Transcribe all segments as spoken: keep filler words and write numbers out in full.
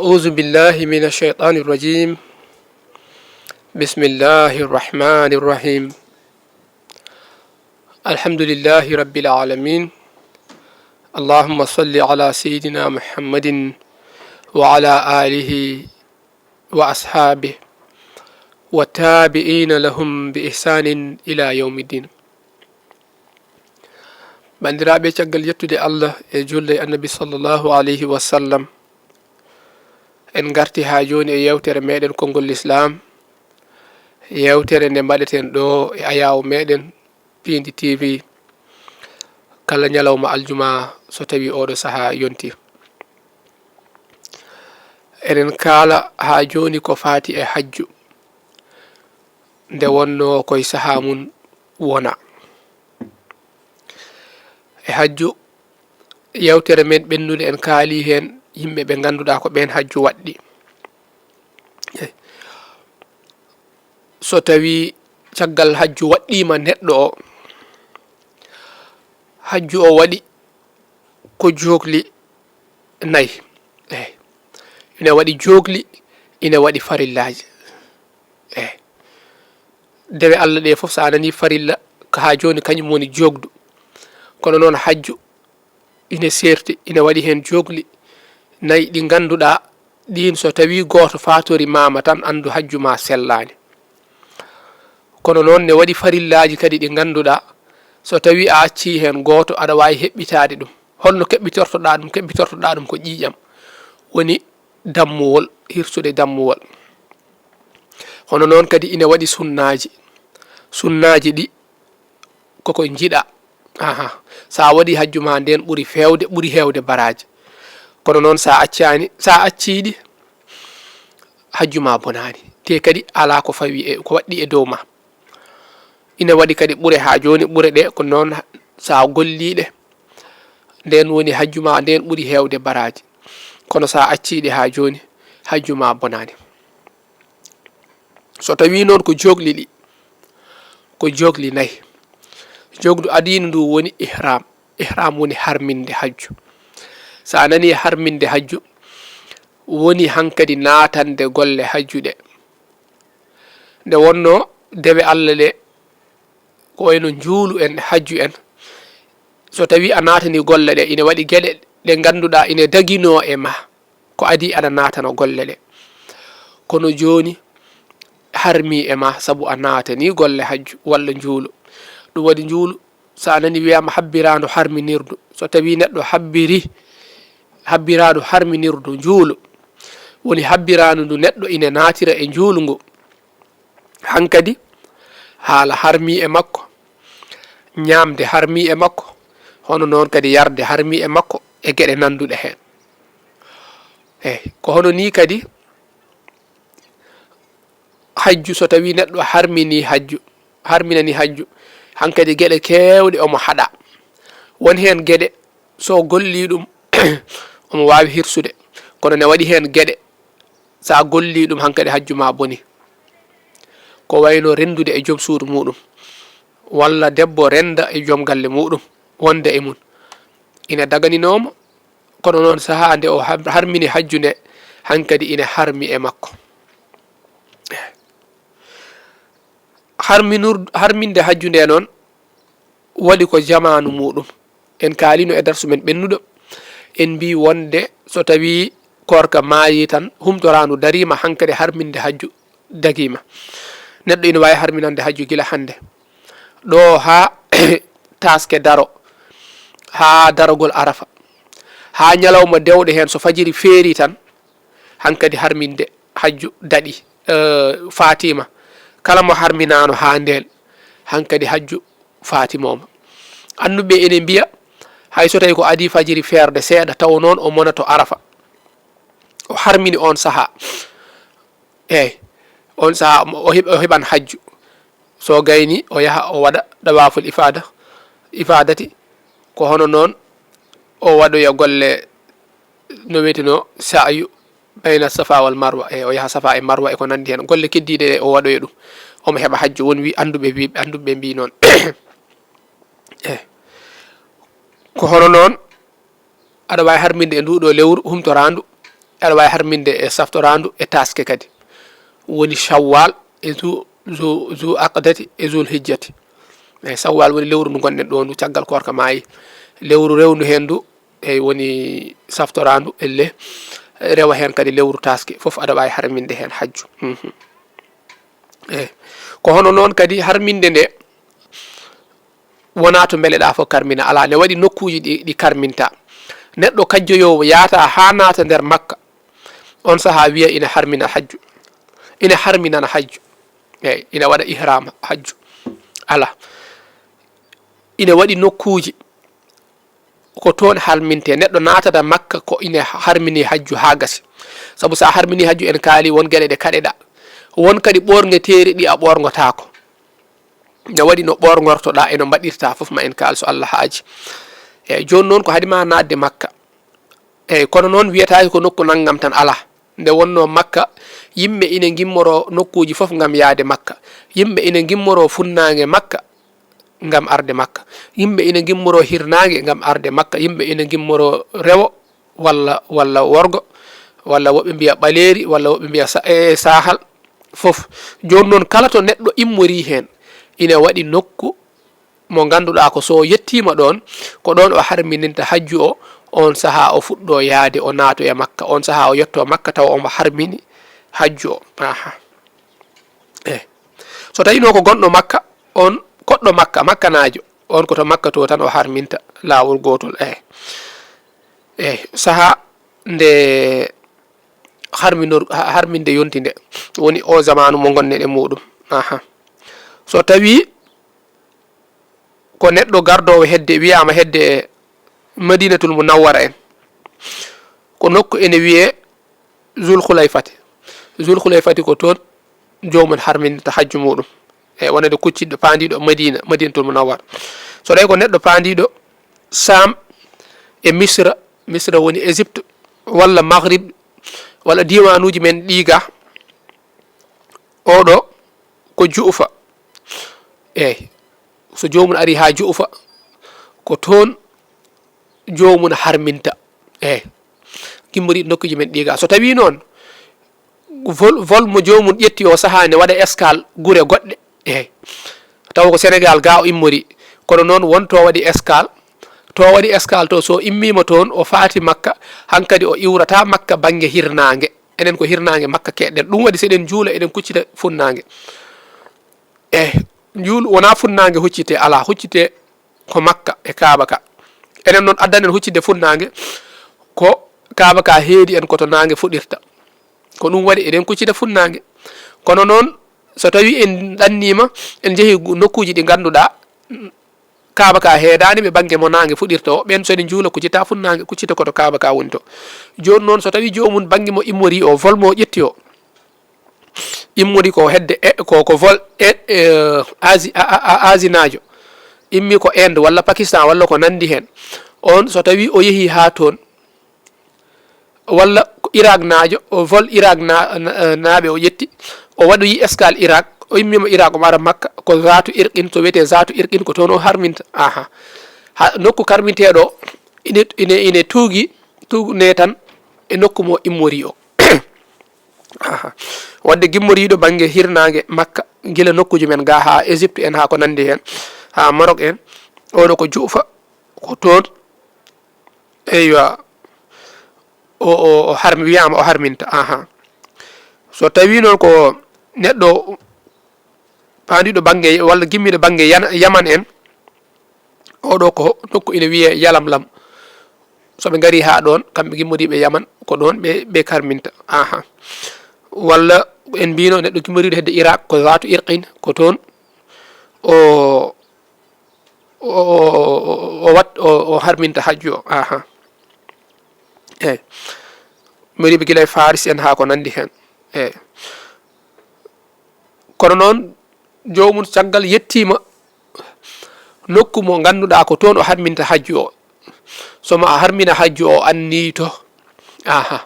أعوذ بالله من الشيطان الرجيم. بسم الله الرحمن الرحيم. الحمد لله رب العالمين. اللهم صل على سيدنا محمد وعلى آله وأصحابه والتابعين لهم بإحسان إلى يوم الدين. Banndiraaɓe, caggal yettude Allah e julde e Annabi sallallahu alayhi wa sallam, en ngarti haa jooni e yeewtere meeɗen Konngol Lislaam, yeewtere nde mbaɗeten ɗo e ayaawo meeɗen Piindi T V, kala ñalawma aljuma so tawii ooɗo sahaa yontii. Eɗen kaala haa jooni ko faati e hajju, nde wonnoo koye sahaa mum wona. E hajju, yeewtere men ɓennunde en kaali heen yimɓe ɓe ngannduɗaa ko ɓeen hajju waɗɗi. So tawii caggal hajju waɗɗiima neɗɗo o, hajju o waɗi ko jookli nayi. Eey. Ina waɗi jookli, ina waɗi farillaaji. Eey. Dewe Allah ɗe fof, so a nanii farilla, ko haa jooni kañum woni jookdu. Kono noon hajju ina seerti, ina waɗi heen jookli nayi ɗi ngannduɗaa, ɗiin so tawii gooto faatorii ma tan, anndu hajju ma sellaani. Kono noon ne waɗi farillaaji kadi ɗi ngannduɗaa, so tawii a accii heen gooto, aɗa waawi heɓɓitaade ɗum. Holno keɓɓitortoɗaa ɗum? Keɓɓitortoɗaa ɗum ko ƴiiƴam, woni dammuwol, hirsude dammuwol. Hono noon kadi ina waɗi sunnaaji. Sunnaaji ɗi koko njiɗa. Aha. So a waɗii hajju ma ndeen ɓuri feewde, ɓuri heewde baraaji. Kono noon so a accaani, so a accii ɗi, hajju ma bonaani. Te kadi alaa ko fawi e, ko waɗɗi e dow ma. Ina waɗi kadi ɓure haa jooni, ɓure ɗe ko noon so a gollii ɗe, ndeen woni hajju ma ndeen ɓuri heewde baraaji. Kono so a accii ɗe haa jooni, hajju ma bonaani. So tawii noon ko jookli ɗi, ko jookli nayi. Jookdu adiindu ndu woni ihram. Ihram woni harminde hajju. So a nanii harminde hajju, woni hankadi naatande golle hajju ɗe. Nde wonnoo dewe Allah ɗe, ko wayno njuulu en, hajju en. So tawii a naatanii golle ɗe, ina waɗi geɗe ɗe ngannduɗaa ina daginoo e ma. Ko adii aɗa naatana golle ɗe. Kono jooni harmii e ma sabu a naatanii golle hajju walla njuulu. Ɗum waɗi njuulu, so a nanii wiyaama habbiraandu harminirdu, so tawii neɗɗo habbiri, habbiraandu harminirdu njuulu, woni habbiraandu ndu neɗɗo ina naatira e njuulu ngu. Hankadi, haala harmii e makko, ñaamde harmii e makko, hono noon kadi yarde harmii e makko e geɗe nannduɗe heen. Eey, ko hono nii kadi hajju, so tawii neɗɗo harminii hajju, harminanii hajju, hankadi geɗe keewɗe omo haɗa. Won heen geɗe so gollii ɗum, omo waawi hirsude, kono ne waɗi heen geɗe, so a gollii ɗum hankadi hajju ma boni. Ko wayno renndude e joom suudu muuɗum, walla debbo rennda e joom galle muuɗum, wonde e mum. Ina daganinooma, kono noon sahaa nde o har-, harmini hajju nde, hankadi ina harmi e makko. Harminur-, harminde hajju nde noon, waɗi ko jamaanu muuɗum. En kaalino e darsu men ɓennuɗo, en mbii wonde so tawii koorka maayii tan, humtoraandu dariima, hankadi harminde hajju dagiima. Neɗɗo ina waawi harminande hajju gila hannde. Ɗo haa taaske daro, haa daragol Arafa, haa ñalawma dewɗo heen, so fajiri feerii tan, hankadi harminde hajju daɗi, eh, faatiima. Kala mo harminaano haa ndeen, hankadi hajju faatimooma. Annduɓe ene mbiya, hay so tawi ko adii fajiri feerde seeɗa, taw noon o monato Arafa. O harmini oon sahaa. Eey, oon sahaa o heɓ-, o heɓan hajju. So gayni, o yaha, o waɗa ɗawaaful ifaada, ifaadati, ko hono noon o waɗoya golle no wiyeteno sa'yu bayna Safa wal Marwa, e o yaha Safa e Marwa e ko nanndi heen. Golle keddiiɗe ɗe o waɗoya ɗum, omo heɓa hajju. Won wi-, annduɓe wi-, annduɓe mbii noon. E ko hono noon, aɗa waawi harminde e nduu ɗoo lewru humtoraandu, aɗa waawi harminde e saftoraandu e taaske kadi. Woni Shawwal e zu, zu, zu aqdati e zul hijjati. Eyi, Shawwal woni lewru ndu ngonɗen ɗo ndu, caggal koorka maayi. Lewru rewndu heen ndu, eyi, woni saftoraandu elle, rewa heen kadi lewru taaske, fof aɗa waawi harminde heen hajju. Mhm. Eyi. Ko hono noon kadi harminde nde, wonaa to mbeleɗaa fof karmina, alaa, ne waɗi nokkuuji ɗi, ɗi karminta. Neɗɗo kajjoyoowo yaata haa naata nder Makka, on sahaa wiya ina harmina hajju, ina harminana hajju, eyi, ina waɗa ihraama hajju. Alaa. Ina waɗi nokkuuji ko toon harminte. Neɗɗo naatata Makka ko ina harmini hajju haa gasi. Sabu so a harmini hajju, en kaali won geɗe ɗe kaɗeɗaa. Won kadi ɓoorŋeteeri ɗi a ɓoorŋotaako. Ne waɗi no ɓoorŋortoɗaa e no mbaɗirtaa fof, ma en kaal so Allah haaji. Eyi, jooni noon ko hadi ma naatde Makka. Eyi, kono noon wiyetaake ko nokku nanngam tan, alaa. Nde wonnoo Makka, yimɓe ina ngimmoroo nokkuuji fof ngam yahde Makka. Yimɓe ina ngimmoroo funnaange Makka ngam arde Makka. Yimɓe ina ngimmoroo hirnaange ngam arde Makka. Yimɓe ina ngimmoroo rewo walla, walla worgo, walla woɓɓe mbiya ɓaleeri, walla woɓɓe mbiya sa-, e saahal fof. Jooni noon, kala to neɗɗo immorii heen, ina waɗi nokku mo ngannduɗaa ko so yettiima ɗoon, ko ɗoon o harmininta hajju o, oon sahaa o fuɗɗoo yahde, o naatoya Makka, oon sahaa o yottoo Makka tawa omo harmini hajju o. Aha. Eh. So tawiino ko gonɗo Makka, on koɗɗo Makka, Makkanaajo, on ko to Makka to tan o harminta laawol gootol. Eh. Eh, sahaa nde harminor-, ha-, harminde yonti nde, woni o zamaanu mo ngonɗen e muuɗum. Aha. So tawii ko neɗɗo gardoowo hedde, wiyaama hedde Madinatul Munawwara en, ko nokku ene wiyee Zul Khulaifati. Zul Khulaifati ko toon joomum harminta hajju muuɗum. E wonande kucciɗɗo paandiiɗo Madina, Madinatul Munawwara. So tawi ko neɗɗo paandiiɗo Saam e Misra, Misra woni Égypte, walla Maghrib, walla diiwaanuuji men ɗii ga, oɗo ko Juufa. Eey, so joomum ari haa Juufa, ko toon joomum harminta. Eey, gimmoriiɗo nokkuuji men ɗii ga. So tawii noon, vol, vol mo joomum ƴetti o sahaa ne waɗa escale gure goɗɗe. Eey, tawa ko Senegaal ga o immori. Kono noon won to waɗi escale. To waɗi escale to, so immiima toon, o faati Makka, hankadi o iwrata Makka bannge hirnaange. Enen ko hirnaange Makka keɗɗen. Ɗum waɗi so eɗen juula, eɗen kuccita funnaange. E juul, wonaa funnaange huccite, alaa, huccite ko Makka e Kaaba ka. Enen noon addan en huccitde funnaange, ko Kaaba ka heedi en ko to naange fuɗirta. Ko ɗum waɗi eɗen kuccita funnaange. Kono noon, so tawii en ɗanniima, en njehii gu-, nokkuuji ɗi ngannduɗaa, Kaaba ka heedaani ɓe bannge mo naange fuɗirta o, ɓeen so eɗen njuula kuccita funnaange, kuccita ko to Kaaba ka woni to. Jooni noon, so tawii joomum bannge mo immori o, vol mo ƴetti o, immori ko hedde e, ko, ko vol e, e, Asi-, a, a, a, Asinaajo. Immi ko Inde walla Pakistan walla ko nanndi heen. On so tawii o yehii haa toon, walla ko Irak naajo, o vol Irak na-, na-, naaɓe o ƴetti, o waɗoyi escale Irak, o immiima Irak, omo ara Makka, ko Zaatu Irqin, to wiyetee Zaatu Irqin, ko toon o harminta. Aha. Ha, nokku karminteeɗo o, ine, ine, ine tuugi, tuugne tan e nokku mo immori o. Aha. Wadde gimmoriiɗo bannge hirnaange Makka, gila nokkuuji men ga haa Égypte en, haa ko nanndi heen, haa Maroc en, oɗo ko Juufa, ko toon, eywa, o, o, o harmi, wiyaama o harminta, aha. So tawii noon ko neɗɗo paandiiɗo bannge walla gimmiiɗo bannge Yana-, Yaman en, oɗo ko nokku ina wiyee Yalamlam. So ɓe ngarii haa ɗoon, kamɓe gimmoriiɓe Yaman, ko ɗoon ɓe, ɓe karminta. Aha. Walla en mbiino neɗɗo gimmoriiɗo hedde Irak, ko Zaatu Irqin, ko toon o, o, o, o, o wat-, o, o harminta hajju o. Aha. Eey. Moriiɓe gila e Faris en haa ko nanndi heen. Eey. Kono noon, joomum caggal yettiima nokku mo ngannduɗaa ko toon o harminta hajju o. So ma a harmina hajju o, anniyto. Aha.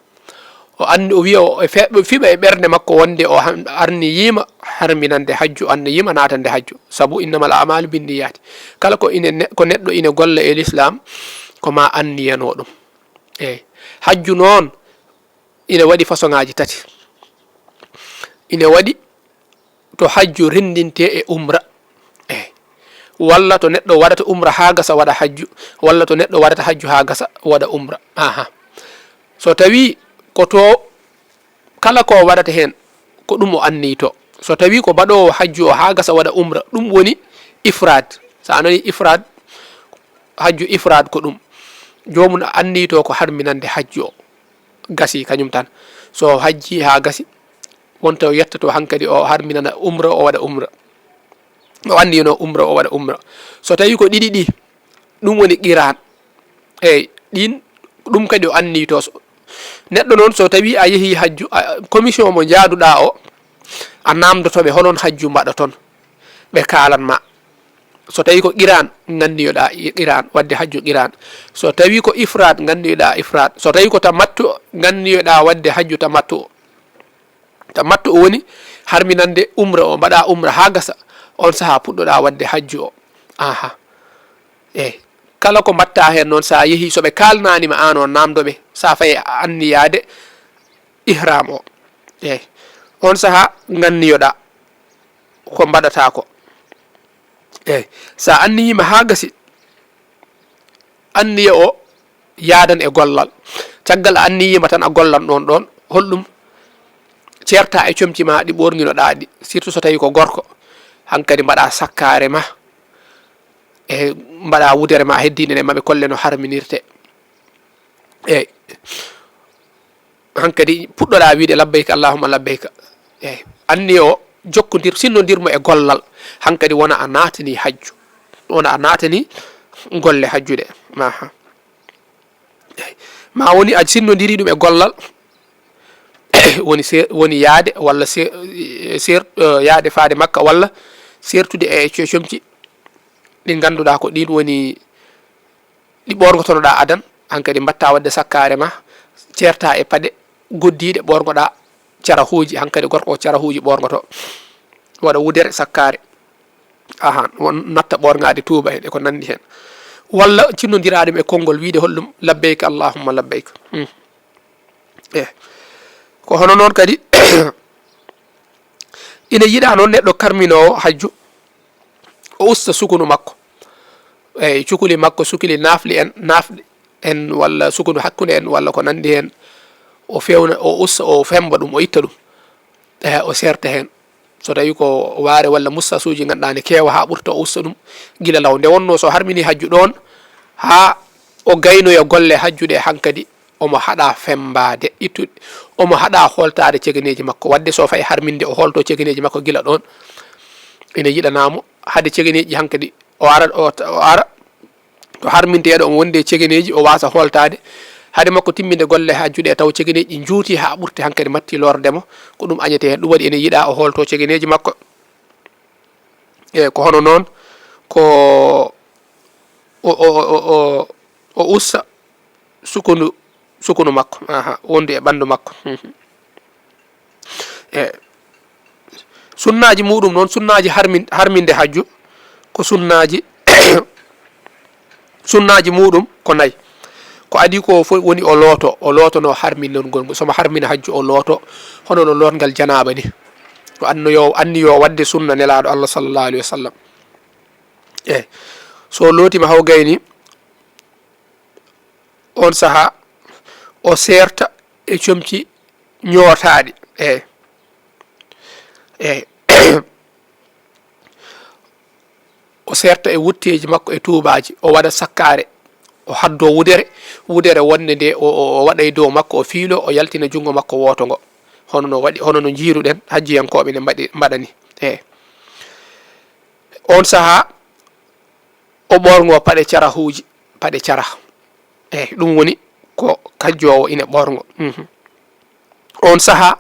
O anni, o wiya, o e fe-, fiɓa e ɓernde makko wonde o han-, arniyiima harminande hajju, anniyiima naatande hajju. Sabu innamal a'maalu binniyaati. Kala ko ine ne-, ko neɗɗo ine golla e lislaam, ko ma anniyano ɗum. Eey. Hajju noon, ina waɗi façon ŋaaji tati. Ina waɗi to hajju renndintee e umra. Eey. Walla to neɗɗo waɗata umra haa gasa waɗa hajju, walla to neɗɗo waɗata hajju haa gasa waɗa umra. Aha. So tawii ko to kala ko waɗata heen, ko ɗum o anniytoo. So tawii ko baɗoowo hajju o haa gasa waɗa umra, ɗum woni ifraad. So a nanii ifraad, hajju ifraad ko ɗum. Joomum anniytoo ko harminande hajju o. Gasii kañum tan. So hajji haa gasi, wonta o yettoto hankadi o harminana umra, o waɗa umra. O anniyano umra, o waɗa umra. So tawii ko ɗiɗi ɗi, ɗum woni qiraan. Eey, ɗin, ɗum kadi o anniytoo. So, neɗɗo noon, so tawii a yehii hajju, a, commission mo njaaduɗaa o, a naamndoto ɓe holon hajju mbaɗoton. Ɓe kaalan ma. So tawii ko qiraan, nganniyoɗaa qiraan, waɗde hajju qiraan. So tawii ko ifraad, nganniyoɗaa ifraad. So tawii ko tamattu, nganniyoɗaa waɗde hajju tamattu. Tamattu o woni harminande umra o, mbaɗa umra haa gasa, on sahaa puɗɗoɗaa waɗde hajju o. Aha. Eey. Kala ko mbaɗta heen noon, so a yehii, so ɓe kaalnaani ma aan o, naamndo ɓe, so a fayi a anniyaade ihram o. Eey. On sahaa nganniyoɗaa ko mbaɗataa ko. Eey. So a anniyiima haa gasi, anniya o yaadan e gollal. Caggal a anniyiima tan a gollan ɗoon ɗoon, holɗum ceerta e comci ma ɗi ɓoornginoɗaa ɗi, surtout so tawii ko gorko, hankadi mbaɗa sakkaare ma, e mbaɗa wudere ma, a heddiinde e maɓɓe, kolle no harminirte. Eey. Hankadi puɗɗoɗaa wiide labbayka Allahumma labbayka. Eey. Anniya o jokkondir, sinnondir mo e gollal. Hankadi wona a naatani hajju. Wona a naatani golle hajju ɗe. Aha. Eey. Ma woni a sinnondiri ɗum e gollal. Woni se-, woni yaade walla se-, ser-, eh, yaade faade Makka walla sertude e co-, comci ɗi ngannduɗaa ko ɗin woni ɗi ɓoorgotonoɗaa adan, hankadi mbaɗta waɗde sakkaare ma, ceerta e paɗe goddiiɗe, ɓoorgoɗaa carahuuji, hankadi gorko o carahuuji ɓoorgoto, waɗa wudere sakkaare. Ahan, won natta ɓoorgaade tuuba heen e ko nanndi heen. Walla cinnondira ɗum e konngol wiide holɗum, labbayka Allahumma labbayka. Hmm. Eh. Ko hono noon kadi, ina yiɗaa noon neɗɗo karminoowo hajju, o usta sukunu makko. Eey, cukuli makko, sukuli naafli en, naafɗe en, walla sukunu hakkunde en, walla ko nanndi heen. O feewna, o usta, o femmba ɗum, o itta ɗum. Eey, o seerta heen. So tawii ko waare walla mustasuuji ngannduɗaa ne keewa haa ɓurta, o usta ɗum gila law. Nde wonnoo so harminii hajju ɗoon, haa o gaynoya golle hajju ɗe hankadi, omo haɗa femmbaade, ittude, omo haɗa hooltaade cegeneeji makko. Waɗde so fayi harminde, o hoolto cegeneeji makko gila ɗoon. Ina yiɗanaa mo hade cegeneeji hankadi, o ara, o, o ara to harminteeɗo omo wondi e cegeneeji, o waasa hooltaade. Hade makko timminde golle hajju ɗe, taw cegeneeji ɗi njuuti haa ɓurti hankadi matti lorde mo, ko ɗum añete heen. Ɗum waɗi ene yiɗaa o hoolto cegeneeji makko. E ko hono noon, ko o, o, o, o, o usta sukunu, sukunu makko, aha, wondu e ɓanndu makko. Mhm. E sunnaaji muuɗum noon, sunnaaji harmin-, harminde hajju, ko sunnaaji, sunnaaji muuɗum ko nayi. Ko adii ko fof woni o looto, o lootono harminol ngol. So mo harmina hajju, o looto hono no lootngal janaaba ni. O annoyo, anniyo waɗde sunna Nelaaɗo Allah sallallahu alaihi wasallam. Eey. So lootiima haw gayni, on sahaa o seerta e comci ñootaaɗi. Eey. Eey. O seerta e wutteeji makko e tuubaaji, o waɗa sakkaare, o haddo wudere, wudere wonde nde o, o, o waɗa e dow makko, o fiilo, o yaltina junngo makko wooto ngo. Hono no waɗi, hono no njiiruɗen hajjiyankooɓe ne mbaɗi, mbaɗani. Eey. On sahaa, o ɓoorngo paɗe carahuuji, paɗe cara. Eey, ɗum woni ko kajjoowo ina ɓoorngo. Mhm. On sahaa,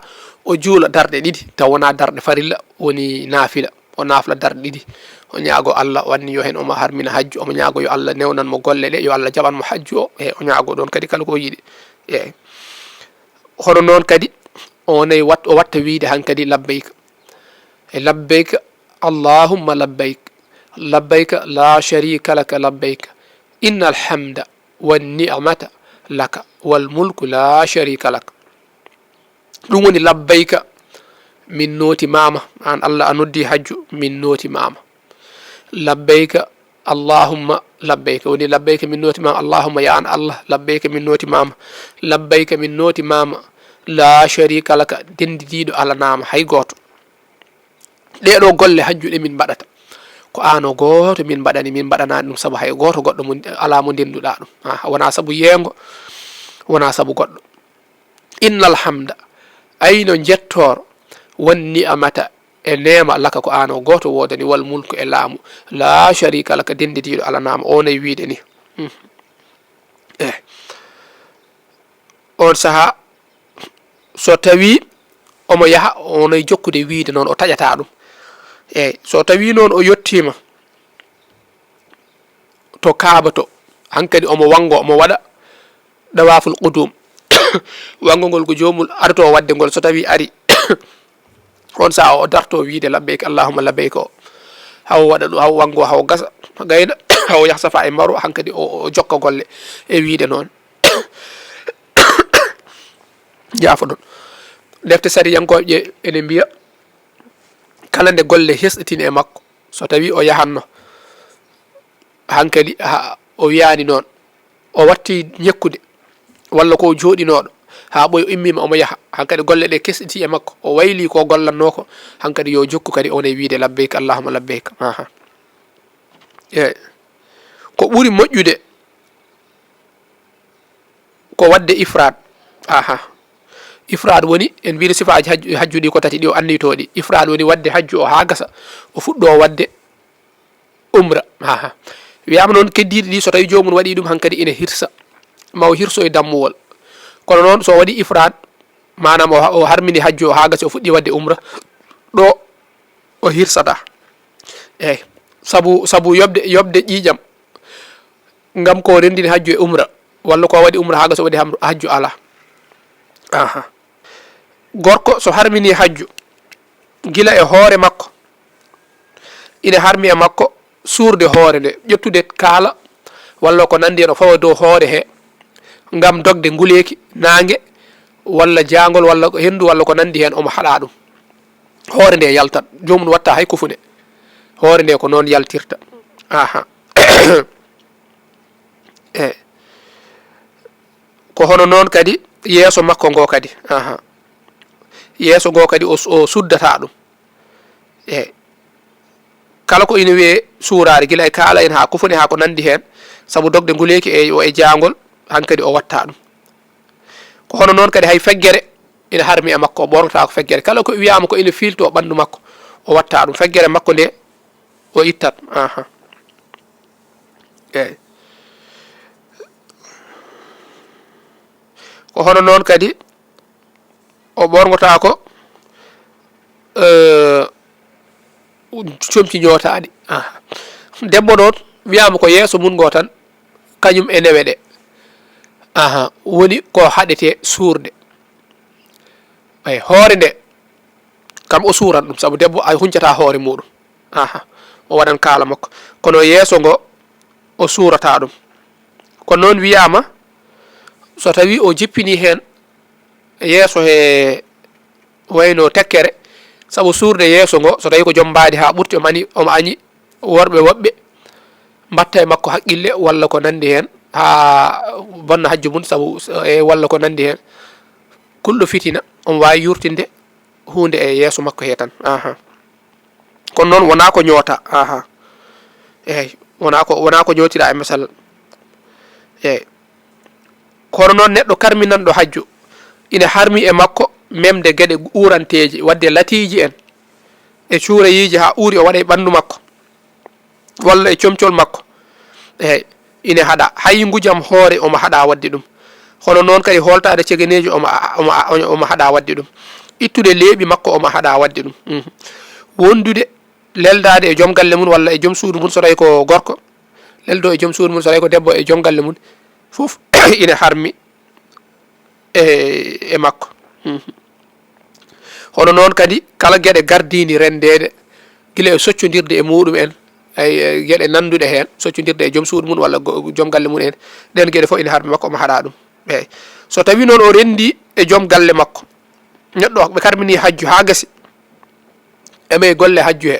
o juula darɗe ɗiɗi, taw wonaa darɗe farilla, woni naafila. O naafla darɗe ɗiɗi. O ñaago Allah, o anni yo heen omo harmina hajju, omo ñaago yo Allah newnan mo golle ɗe, yo Allah jaɓan mo hajju o. Eey, o ñaago ɗoon kadi kala ko o yiɗi. Eey. Hono noon kadi, o nay wat-, o watta wiide hankadi labbayka. E labbayka, Allahumma labbayk. Labbayka la sharika laka labbayk. Innal hamda wan ni'mata laka wal mulku la sharika lak. Ɗum woni labbayka, min nootimaama. Aan Allah a noddi hajju, min nootimaama. Labbayka, Allahumma labbayka. Woni labbayka, min nootimaama. Allahumma, ya aan Allah, labbayka, min nootimaama. Labbayka, min nootimaama. Laa sharika laka, denndidiiɗo alanaama hay gooto. Ɗee ɗoo golle hajju ɗe min mbaɗata, ko aan o gooto min mbaɗani, min mbaɗanaani ɗum sabu hay gooto goɗɗo mo, alaa mo ndennduɗaa ɗum. Ah, wonaa sabu yeengo, wonaa sabu goɗɗo. Innal hamda, ayno njettoor, wan ni'amata, e neema, laka, ko aan o gooto woodani, wal mulku, e laamu, laa sharika laka, denndidiiɗo alanaama, o nay wiide ni. Hmm. Eh. On sahaa, so tawii omo yaha, o nay jokkude wiide noon, o taƴataa ɗum. Eey, so tawii noon o yottiima to Kaaba to, hankadi omo wanngo, omo waɗa dawaaful qudum. Wanngongol ko joomum arotoo waɗde ngol, so tawii ari, on sahaa o dartoo wiide labbayka Allahumma labbayka o. Haw waɗa ɗum, haw wanngo, haw gasa, gayna, haw yah Safa e Marwa, hankadi o, o jokka golle e wiide noon. Jaafoɗon. Defte sariyankooɓe ene mbiya, kala nde golle hesɗitini e makko, so tawii o yahanno, hankadi ha o wiyaani noon, o watti ñekkude, walla ko o jooɗinooɗo, haa ɓooyi o immiima omo yaha, hankadi golle ɗe kesɗiti e makko, o wayli ko gollannoo ko, hankadi yo jokku kadi oon e wiide labbayka Allahumma labbayka. Aha. Eey. Ko ɓuri moƴƴude ko waɗde ifraad. Aha. Ifraad woni, en mbiino sifaaji hajju, hajju ɗi ko tati, ɗi o anniytoo ɗi. Ifraad woni waɗde hajju o haa gasa, o fuɗɗoo waɗde umra. Aha. Wiyaama noon keddiiɗi ɗi, so tawii joomum waɗii ɗum hankadi ina hirsa, ma o hirso e dammuwol. Kono noon so o waɗii ifraad, maanaam o ha-, o harmini hajju o haa gasi, o fuɗɗii waɗde umra, ɗo o hirsata. Eey, sabu, sabu yoɓde, yoɓde ƴiiƴam, ngam ko renndini hajju e umra, walla ko waɗi umra haa gasi o waɗi hamru-, hajju alaa. Aha. Gorko so harmini hajju, gila e hoore makko, ina harmi e makko suurde hoore nde, ƴettude kaala, walla ko nanndi heen, o fawa dow hoore he, ngam dogde nguleeki, naange, walla jaangol, walla ko henndu, walla ko nanndi heen, omo haɗa ɗum. Hoore nde yaltat, joomum watta hay kufune. Hoore nde ko noon yaltirta. Aha. E. Ko hono noon kadi yeeso makko ngo kadi. Aha. Yeeso ngo kadi o, o suddata ɗum. E. Kala ko ina wiyee suuraare, gila e kaala en haa kufune haa ko nanndi heen, sabu dogde nguleeki e, o e jaangol, hankadi o watta ɗum. Ko hono noon kadi hay feggere ina harmi e makko, o ɓornata ko feggere. Kala ko wiyaama ko ina fiiltoo ɓanndu makko, o watta ɗum. Feggere makko nde, o ittat. Aha. Eey. Ko hono noon kadi, o ɓorngotaako, eh, comci ñootaaɗi. Aha. Debbo noon, wiyaama ko yeeso mum ngo tan, kañum e newe ɗe. Aha, woni ko haɗetee suurde. Eey, hoore nde, kam o suuran ɗum, sabu debbo a huncata hoore muuɗum. Aha, o waɗan kaala makko. Kono yeeso ngo, o suurata ɗum. Kono noon wiyaama, so tawii o jippinii heen yeeso he wayno tekkere, sabu suurde yeeso ngo, so tawii ko joom mbaadi haa ɓurti, omo ani-, omo añi worɓe woɓɓe, mbaɗta e makko haqqille walla ko nanndi heen, haa bonna hajju mum, sabu, e, walla ko nanndi heen. Kulɗo fitina, omo waawi yuurtinde huunde e yeeso makko he tan. Aha. Kono noon wonaa ko ñoota. Aha. Eey, wonaa ko, wonaa ko ñootira e masal. Eey. Kono noon neɗɗo karminanɗo hajju, ina harmi e makko memde geɗe uuranteeje, waɗde latiiji en, e cuurayiiji haa uuri o waɗa e ɓanndu makko, walla e comcol makko. Eey, ina haɗa. Hay ngujam hoore omo haɗa waɗde ɗum. Hono noon kadi hooltaade cegeneejo omo, omo, omo haɗa waɗde ɗum. Ittude leeɓi makko omo haɗa waɗde ɗum. Mhm. Wondude, leldaade e joom galle mum walla e joom suudu mum so tawi ko gorko. Leldo e joom suudu mum so tawi ko debbo e joom galle mum. Fof ina harmi e, e makko. Mhm. Hono noon kadi, kala geɗe gardiini renndeede, gila e soccondirde e muuɗum en, ay, e geɗe nannduɗe heen, soccondirde e joom suudu mum walla go-, joom galle mum en, ɗeen geɗe fof ina harmi makko, omo haɗa ɗum. Eey. So tawii noon o renndii e joom galle makko, Neɗɗo ɓe karmini hajju haa gasi, e ɓe golle hajju he,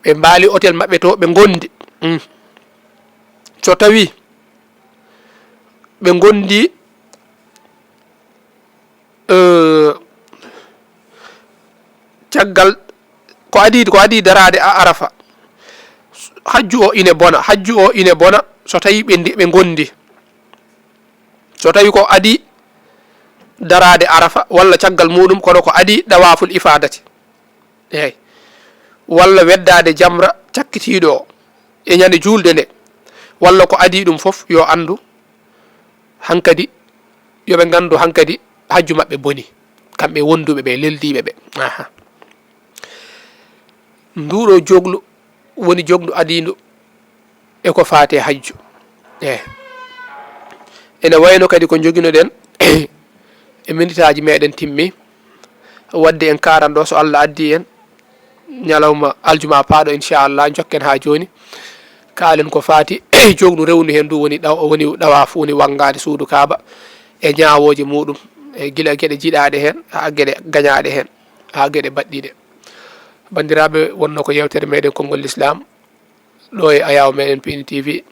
ɓe mbaali hôtel maɓɓe to, ɓe ngondi. Mm. So tawi ɓe ngondi, eh, caggal ko adii, ko adii daraade a Arafa, hajju o ine bona, hajju o ine bona so tawi ɓe ndi-, ɓe ngondi. So tawi ko adii daraade Arafa walla caggal muɗum, kono ko adii dawaaful ifaadati, eey, walla weddaade jamra cakkitiiɗo o e ñande juulde nde, walla ko adii ɗum fof, yo anndu hankadi, yo ɓe nganndu hankadi hajju maɓɓe boni, kamɓe wonduɓe ɓe, leldiiɓe ɓe. Aha. Nduuɗo joglu woni joglu adiindu e ko faati e hajju. Eey. Ene wayno kadi ko njoginoɗen e minitaaji meɗen timmi. Wadde en karan ɗo, so Allah addi en, ñalawma aljuma paaɗo, inchallah, jokken haa jooni. Kaalen ko faati e joglu rewndu heen ndu woni ɗaw-, woni ɗawaafu, woni wanngaade suudu Kaaba e ñaawooje muɗum, e gila geɗe jiɗaaɗe heen haa geɗe gañaaɗe heen, haa geɗe baɗɗiiɗe. Banndiraaɓe, wonno ko yeewtere meɗen Konngol Lislaam, ɗo e ayaawo meɗen P N T V.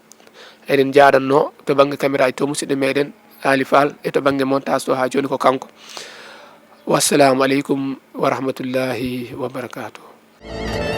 Eɗen njaarannoo to bannge kamiraaji to musidɗo meɗen Ali Fall, e to bannge montage to haa jooni ko kanko. Wassalamu aleykum wa rahmatullahi wa barakatuh.